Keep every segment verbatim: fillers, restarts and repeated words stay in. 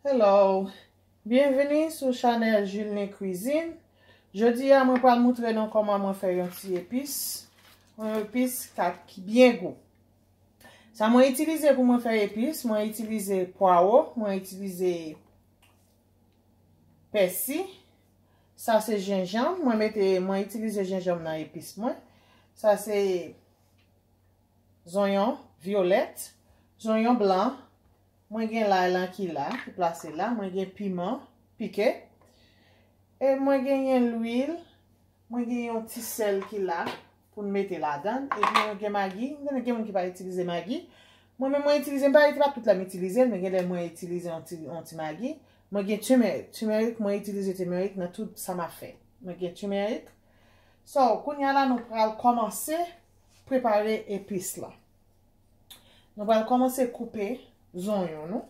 Hello! Byenvini sou chanèl Julne Cuisine. Jodi a, mwen pral moutre nou kòman mwen fè yon ti epis. Yon epis ka, ki byen gou. Sa mwen itilize pou mwen fè epis, mwen itilize pwawo, mwen itilize pèsi. Sa se jenjanm, mwen mete, mwen itilize jenjanm nan epis mwen. Sa se zonyon vyolèt, zonyon blan. Mwen gen lay lan ki la, ki plase la. Mwen gen piman pike. E mwen genyen lwil. Mwen gen yon ti sèl ki la pou n mete ladan. Epi mwen gen magi. M konnen gen moun ki pa itilize magi. Mwen menm mwen itilize, m pa, pa tout lè m itilize l, men gen lè mwen itilize yon ti, yon ti magi. Mwen gen turmeric. Turmeric, mwen itilize turmeric nan tout sa m ap fè. Mwen gen turmeric. So, kounye a la, nou pral kòmanse prepare epis la. Nou pral kòmanse koupe zonyon nou.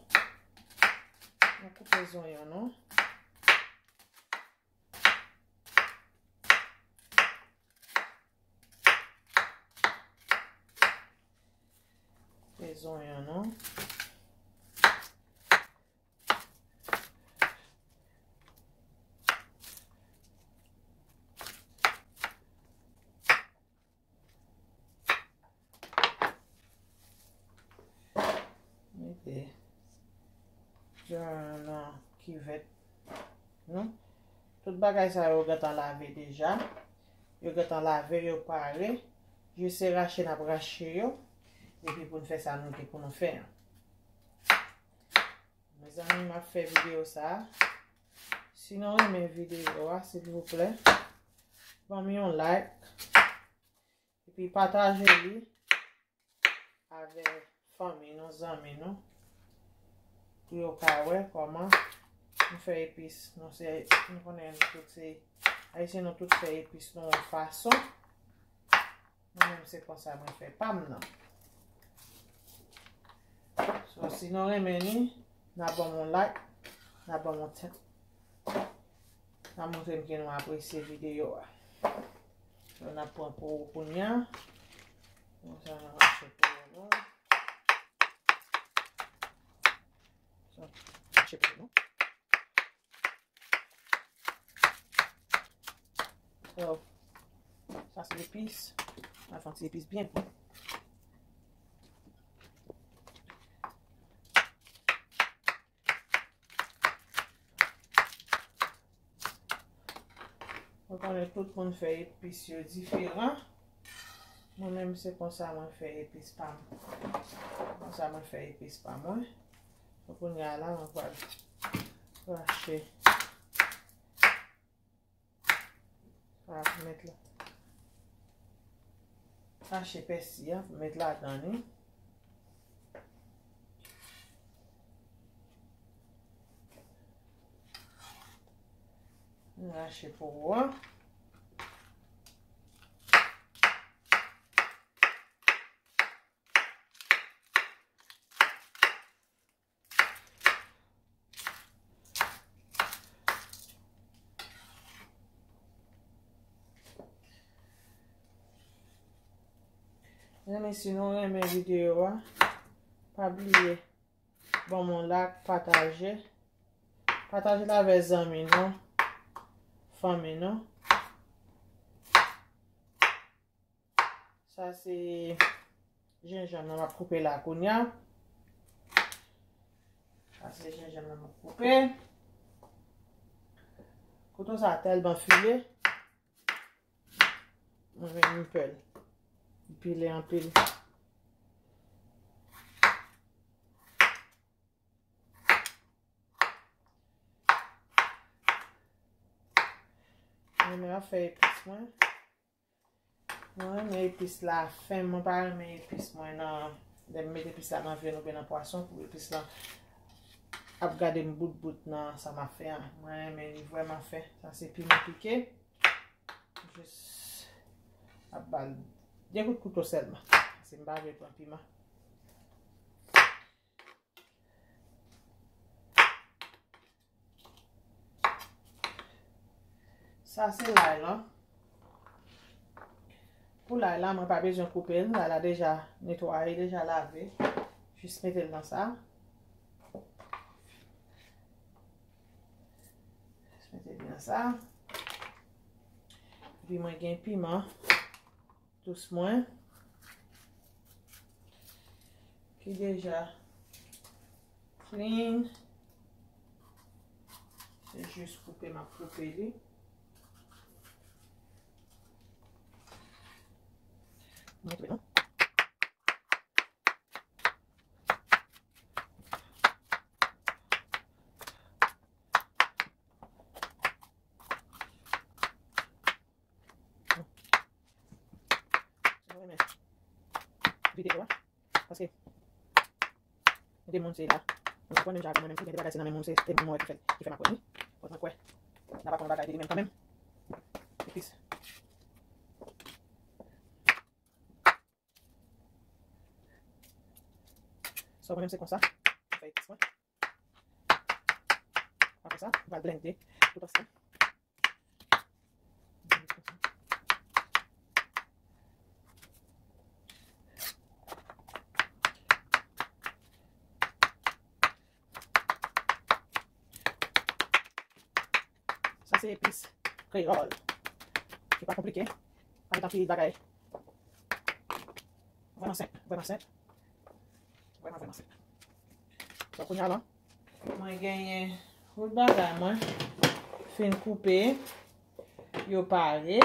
Nou koupe zonyon nou. Koupe zonyon nou. Mete jan nan kivèt nou. Tout bagay sa yo gentan lave deja. Yo gentan lave, yo pare. Jis se rache n ap rache yo. Epi pou n fè sa nou gen pou nou fè an. Mezanmi, m ap fè videyo sa a. Si nou renmen videyo a, silvouplè, ban m yon like. Epi pataje li avè fanmi nou, zanmi nou, pou yo ka wè kòman nou fè epis. Nou se, nou konnen nou tout se Ayisyen, nou tout fè epis nou yon fason. Mwen menm se konsa mwen fè pa m nan. So, si nou renmen li, n a ban m yon like, n a ban m yon tèm. N a montre m ke nou apresye videyo a. So, n ap pran powo kounye a. Konsa n ap rache powo nou. So, rache powo nou. So, sa se epis. Mwen fè yon ti epis byen gou. Mwen konnen tout moun fè epis yo diferan. Mwen menm se konsa mwen fè epis pa m. Konsa mwen fè epis pa mwen. Donk kounye a la mwen pral rache. Sa pou met la. Rache pèsi a pou met ladan li. Rache powo a. Mezanmi, si nou renmen videyo a, pa bliye ban m yon like, pataje. Pataje l avè zanmi nou, fanmi nou. Sa se jenjanm nan m ap koupe la kounye a. Sa se jenjanm nan m ap koupe. Kouto sa tèlman file. Mwen menm m pè l. Li pile anpil. Mwen menm ap fè epis mwen. Mwen renmen epis la fen, mwen pa renmen epis mwen nan, lè m met epis la nan vyann oubyen nan pwason, pou epis la ap gade m bout bout nan sa m ap fè a. Mwen renmen li vrèman fen. Sa se piman pike. Jis ap ba l de kout kouto sèlman. Paske m pa vle pran piman. Sa se lay lan. Pou lay la, mwen pa bezwen koupe l. Lay la deja netwaye, deja lave. Jis mete l nan sa. Sa. Epi mwen gen piman dous mwen ki deja clean. Se jis koupe m ap koupe li. Mwen koupe non. Mwen renmen videyo a, paske gen moun se la, mwen pa konn menm jan avè mwen menm, ki gen de bagay se nan men moun, se, se moun mwen ki fè, ki fè m ap wè li. Bon, mwen kwè n ap aprann yon bagay de li menm kanmenm. Epis. So, mwen menm se konsa mwen fè epis mwen. Apre sa, m pral blende tout ansanm. Sa se epis kreyòl. Li pa konplike. Pa gen anpil bagay. Vrèman senp, vrèman senp. Vrèman, vrèman senp. So, kounye a la, mwen genyen tout bagay mwen fin koupe, yo pare.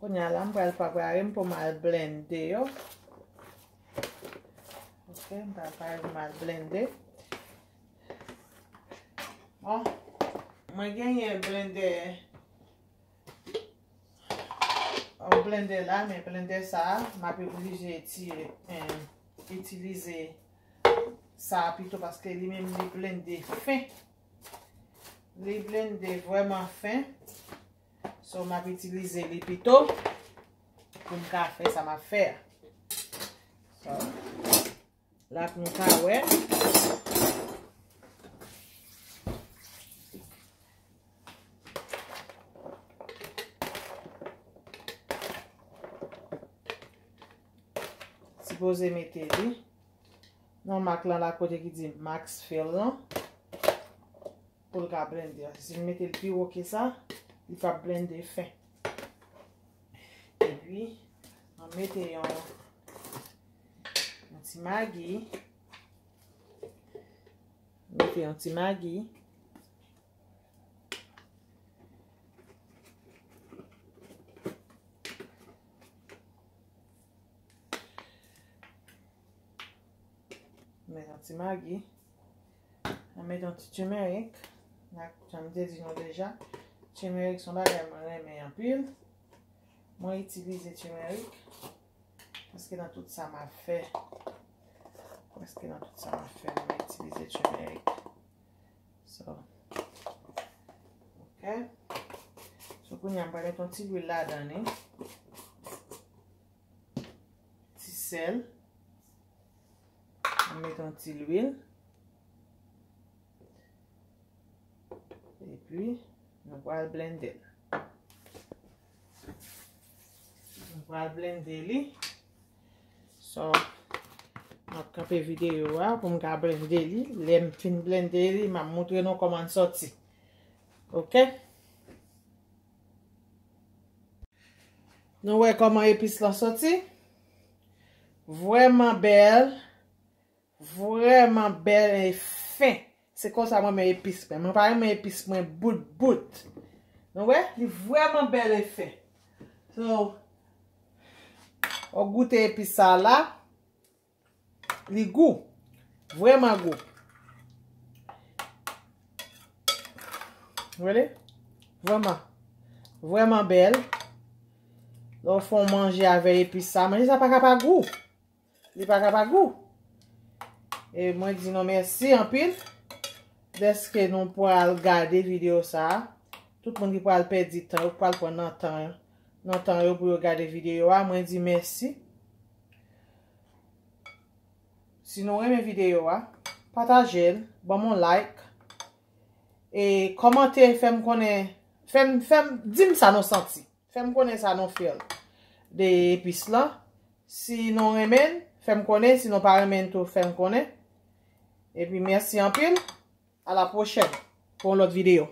Kounye a la, m pral prepare m pou m al blende yo. Ok, m pral prepare pou m al blende. Bon, mwen genyen blendè, yon blendè la, men blendè sa a, m ap oblije etire, eh, itilize sa a pito paske li menm li blende fen. Li blende vrèman fen. So, m ap itilize li pito pou m ka fè sa m ap fè a. So, la pou nou ka wè. Sipoze mete li nan mak lan la kote ki di max fill lan. Pou l ka blende. Si m mete l pi wo ke sa, li p ap blende fen. Epi, mwen mete yon, yon ti magi. Mete yon ti magi. Met yon ti magi. Mwen met yon ti turmeric. Jan m te di nou deja, turmeric se yon bagay mwen renmen anpil. Mwen itilize turmeric. Paske nan tout sa m ap fè, prèske nan tout sa m ap fè, mwen itilize turmeric. So, ok. So, kounye a, m pral met yon ti lwil ladan li. Ti sèl. M met yon ti lwil. Epi, nou pral blende l. Nou pral blende li. So, m ap kanpe videyo a pou m ka blende li. Lè m fin blende li, m ap montre nou kòman l sòti. Ok? Nou wè kòman epis lan sòti? Vrèman bèl. Vrèman bèl e fen. Se konsa mwen renmen epis mwen. Mwen pa renmen epis mwen bout bout. Nou wè? Li vrèman bèl e fen. So, w goute epis sa la. Li gou. Vrèman gou. Wè li? Vrèman. Vrèman bèl. Lè w fè yon manje avè epis sa, manje sa pa ka pa gou. Li pa ka pa gou. E mwen di nou mèsi anpil dèske nou pral gade videyo sa a. Tout moun ki pral pèdi tan yo, ki pral pran nan tan, nan tan yo pou yo gade videyo a, mwen di mèsi. Si nou renmen videyo a, pataje l, ban m yon like, e kòmante, fè m konnen, fè m, fè m, di m sa nou santi. Fè m konnen sa nou feel de epis lan. Si nou renmen l, fè m konnen. Si nou pa renmen l tou, fè m konnen. Epi mèsi anpil. A la pwochèn. pou yon lòt videyo.